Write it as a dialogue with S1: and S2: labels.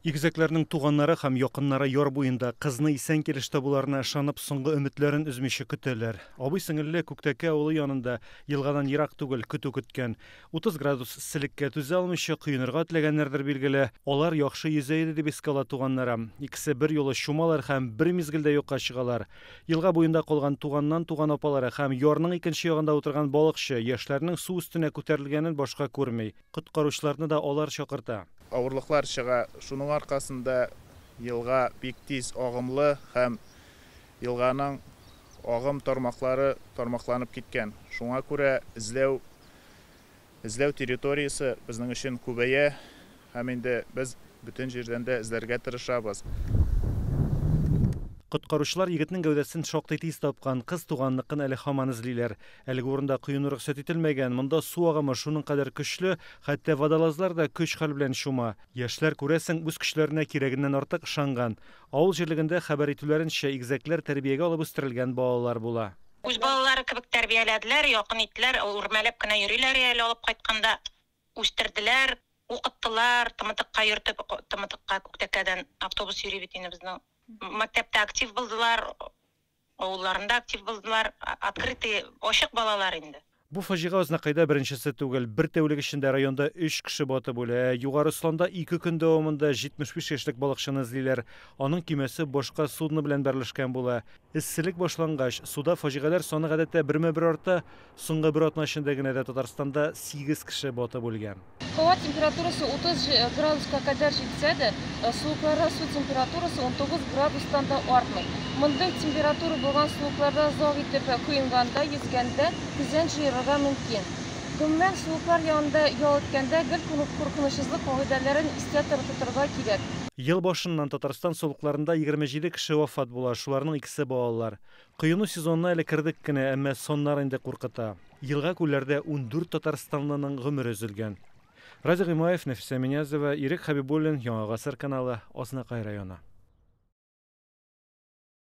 S1: Игезәкләрнең туганнары һәм якыннары яр буенда кызны исән килеш табуларына ышанып, соңгы өметләрен өзмичә көтәләр. Абый-сеңелле Күктәкә авылы янында, елгадан ерак түгел, көтү көткән. 30 градус эсселеккә түзә алмыйча, коенырга теләгәннәрдер, билгеле. Алар яхшы йөзә иде, дип искә ала туганнары. Икесе берьюлы чумалар һәм бер мизгелдә юкка чыгалар. Елга буенда калган туганнан туган апалары һәм ярның икенче ягында утырган балыкчы яшьләрнең су өстенә күтәрелгәнен башка күрми. Коткаручыларны да алар чакырта.
S2: Авырлыклар чыга. Шуның аркасында елга бик тиз агымлы һәм елганың агым тармаклары тармакланып киткән. Шуңа күрә эзләү эзләү территориясе безнең өчен күбәя һәм инде без бөтен җирдән дә эзләргә тырышабыз.
S1: Коткаручылар егетнең гәүдәсен шактый тиз тапкан, кыз туганныкын әле һаман эзлиләр. Әлеге урында коену рөхсәт ителмәгән, монда су агымы шуның кадәр көчле, хәтта водолазлар да көч-хәл белән чума. Яшьләр, күрәсең, үз көчләренә кирәгеннән артык ышанган. Авыл җирлегендә хәбәр итүләренчә, игезәкләр тәрбиягә алып үстерелгән балалар була.
S3: Үз балалары кебек тәрбияләделәр, якын иттеләр, үрмәләп кенә йөриләр әле алып кайтканда. Үстерделәр, укыттылар, Тымытыкка йөртеп, Тымытыкка Күктәкәдән автобус йөри бит инде безнең. Мәктәптә актив булдылар, авылларында актив булдылар, открытый, ачык балалар инде.
S1: Бу фаҗига Азнакайда беренчесе түгел. Бер тәүлек эчендә районда өч кеше батып үлә. Ә Югары Осланда ике көн дәвамында 75 яшьлек балыкчыны эзлиләр. Аның көймәсе башка судно белән бәрелешкән була. Эсселек башлангач, суда фаҗигаләр саны гадәттә бермә-бер арта. Соңгы бер атна эчендә генә дә Татарстанда сигез кеше батып үлгән.
S4: Һава температурасы 30 градуска кадәр җитсә дә, сулыкларда су температурасы 19 градустан да артмый. Мондый температура булган сулыкларда озак итеп коенганда, йөзгәндә көзән җыерырга мөмкин. Гомумән, сулыклар янында ял иткәндә гел куркынычсызлык кагыйдәләрен истә тотырга кирәк.
S1: Ел башыннан Татарстан сулыкларында 27 кеше вафат була, шуларның икесе балалар. Коену сезонына әле кердек кенә, әмма саннар инде куркыта. Елга-күлләрдә 14 татарстанлының гомере өзелгән. Радик Гыймаев, Нәфисә Минязова, Ирек Хәбибуллин, Яңа Гасыр каналы, Азнакай районы.